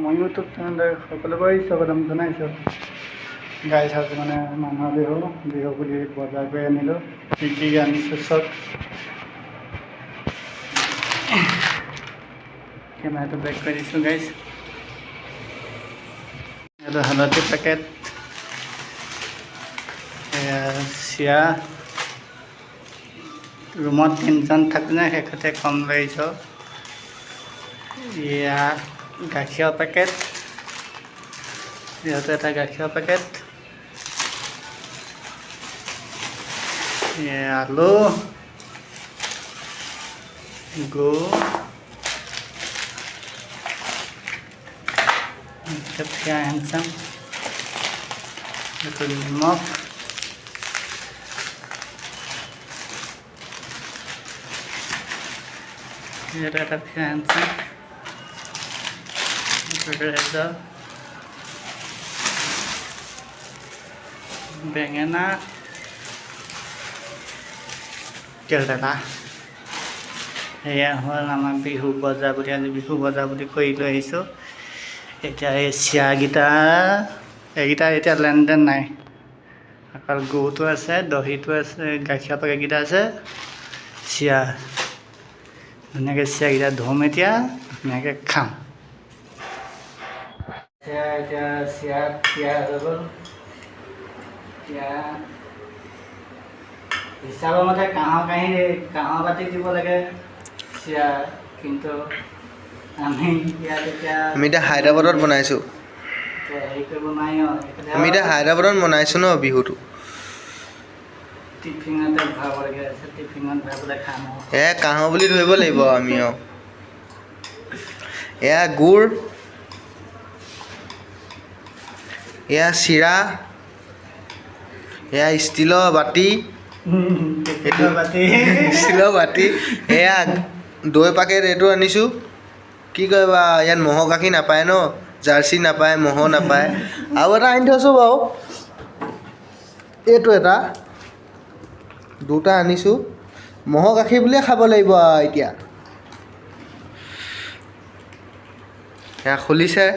মই ইউটিউব চেনেললৈ সকলোকে স্বাগতম জনাইছোঁ। গাইছ, আজি মানে মানুহৰ বিহু, বিহু বুলি বজাৰ কৰি আনিলোঁ। কি কি আনিছোঁ চব কেমেৰাটো বেক কৰি দিছোঁ গাইছ। এইটো হালধি পেকেট, এয়া চিৰা। ৰুমত তিনিজন থাকোঁ যে, শেষতে কম লৈ আহিছোঁ। এয়া গাখীৰৰ পেকেট, ইয়াতে এটা গাখীৰৰ পেকেট, এয়া আলু, গুড়, ফেয়াৰ হেণ্ডচাম, এইটো নিমখ, ইয়াতে এটা ফেয়াৰ হেণ্ডচাম, এইটো বেঙেনা, কেৰেলা। এয়া হ'ল আমাৰ বিহু বজাৰ বুলি, আজি বিহু বজাৰ বুলি কৰি লৈ আহিছোঁ। এতিয়া এই চিৰাকেইটা, এইকেইটা এতিয়া লেনদেন নাই। অকল গুৰটো আছে, দহিটো আছে, গাখীৰৰ পেকেটকেইটা আছে, চিৰা। ধুনীয়াকৈ চিৰাকেইটা ধুম এতিয়া, ধুনীয়াকৈ খাম। চিৰা এতিয়া, চিৰা তিয়া হৈ গ'ল। এতিয়া হিচাপৰ মতে কাঁহৰ কাঁহী, কাঁহৰ বাতি দিব লাগে চিৰা, কিন্তু আমি ইয়াত এতিয়া আমি এতিয়া হায়দৰাবাদত বনাইছোঁ। এতিয়া হেৰি কৰিব নোৱাৰি আৰু সেইকাৰণে। আমি এতিয়া হায়দৰাবাদত বনাইছোঁ ন বিহুটো। টিফিনতে ভৰাবলগীয়া আছে, টিফিনত ভৰাই পেলাই খাম আৰু। এয়া কাঁহৰ বুলি ধৰিব লাগিব আমি আৰু। এয়া গুড়, এয়া চিৰা, এয়া ষ্টীলৰ বাতি। টিফিনৰ বাতি। ষ্টীলৰ বাতি। এয়া দৈ পাকেট, এইটো আনিছোঁ। কি কয় বা, ইয়াত ম'হৰ গাখীৰ নাপায় ন, জাৰ্চি নাপায়, ম'হৰ নাপায়। আৰু এটা আনি থৈছোঁ বাৰু, এইটো এটা, দুটা আনিছোঁ। ম'হৰ গাখীৰ বুলিয়ে খাব লাগিব আৰু এতিয়া। এয়া খুলিছে।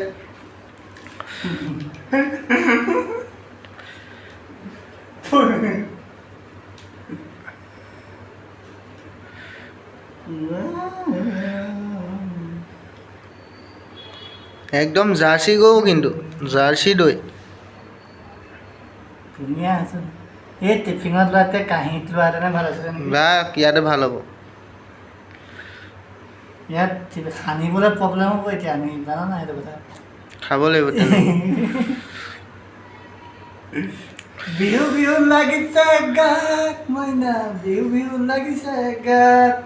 একদম জাৰ্চি গৰু, কিন্তু জাৰ্চি দৈ। ধুনীয়া আছে। এই টিফিনত লোৱাতকৈ কাঁহীত লোৱাহেঁতেনে ভাল আছিলে নেকি? বা, ইয়াতে ভাল হ'ব। ইয়াত সানিবলৈ প্ৰব্লেম হ'ব এতিয়া, আমি জানা নাই সেইটো কথা। খাব লাগিব তেনেকৈ। বিহু বিহু লাগিছে গাত, মইনা বিহু বিহু লাগিছে গাত।